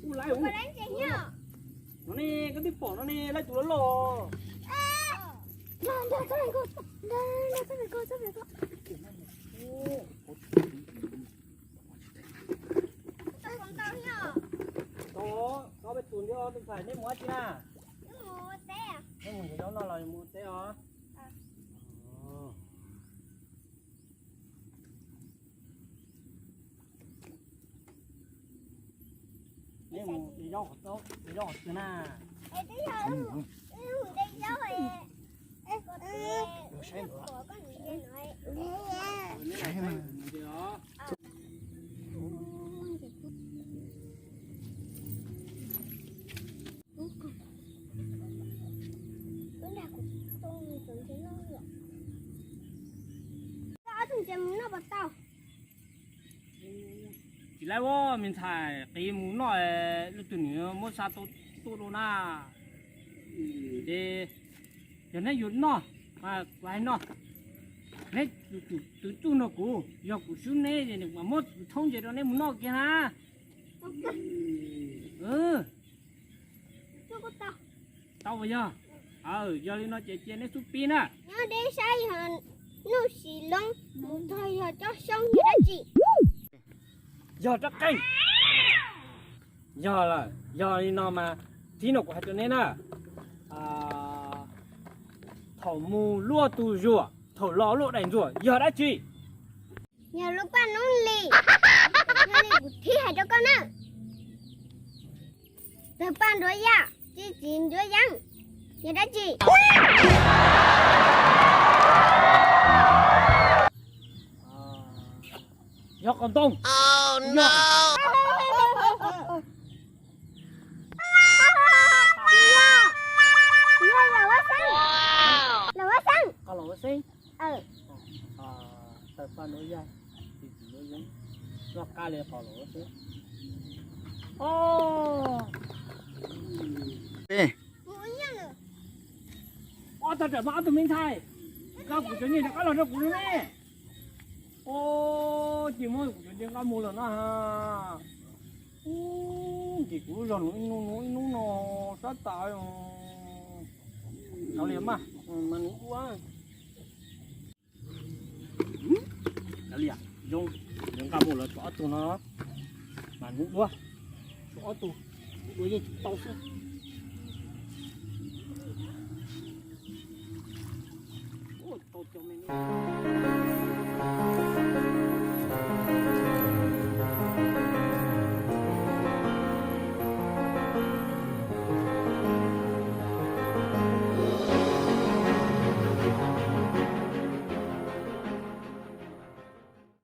Ua dab tsi nyob? No ne, koj twb pom no ne, lawv tus loj loj. Tau, tau peb tus ntiag, tus ntxhais, neb mus dab tsi na? Neb mus nrhiav zaub noj los mus ua teb os? Neb mus de zaub qhov twg na? Tsis laib ua me ntxhais, qiv mus noj, leej twg nws muab xa tuaj dua na. Ces yog neb yuav noj, kuv hais no, neb tus txuj nrog kuv, yog kuv swb neb es kuv mam muab thoob ntses rau neb mus noj kiag na. Tau as yog? Yog li no ces cia neb xub pib na. Nyob deb saib yog Nuj Sis Loob mus txog yog Cob Xyoob yog dab tsi? Yog rab qeej. Yog lawm, yog li no mas, tib no kuv hais rau neb na, thaum mus luaj tus zuam, thaum los luaj daim ntsuas yog dab tsi? Yog lub paj noob li. Yog li kuv thib hais rau koj na. Tawg paj nruab yaj, tsis txiv nruab yeeb, yog dab tsi? Yog qos ntoo. Yog, yog Lam Vaj Xeeb. Lam Vaj Xeeb. Qos Lam Vaj Xeeb. Tawg paj nruab yaj, tsis txiv nruab yeeb, noj qab li qos Lam Vaj Xeeb. Ob tog, tsam mas ob tug me ntxhais, koj kuv cov nyiaj rov qab los rau kuv no ne. Ua, ces muab kuv cov nyiaj nqa mus lawm na. Ces kuv lub zog nws ib hnub no sab tas. Kav liam mas, mas nws ua. Kav liam, zoo, nws nqa mus lawm tshuav ob tug no, mas nws ua, tshuav ob tug, nws ua yeej tsis tau xwb. Tau cov me no.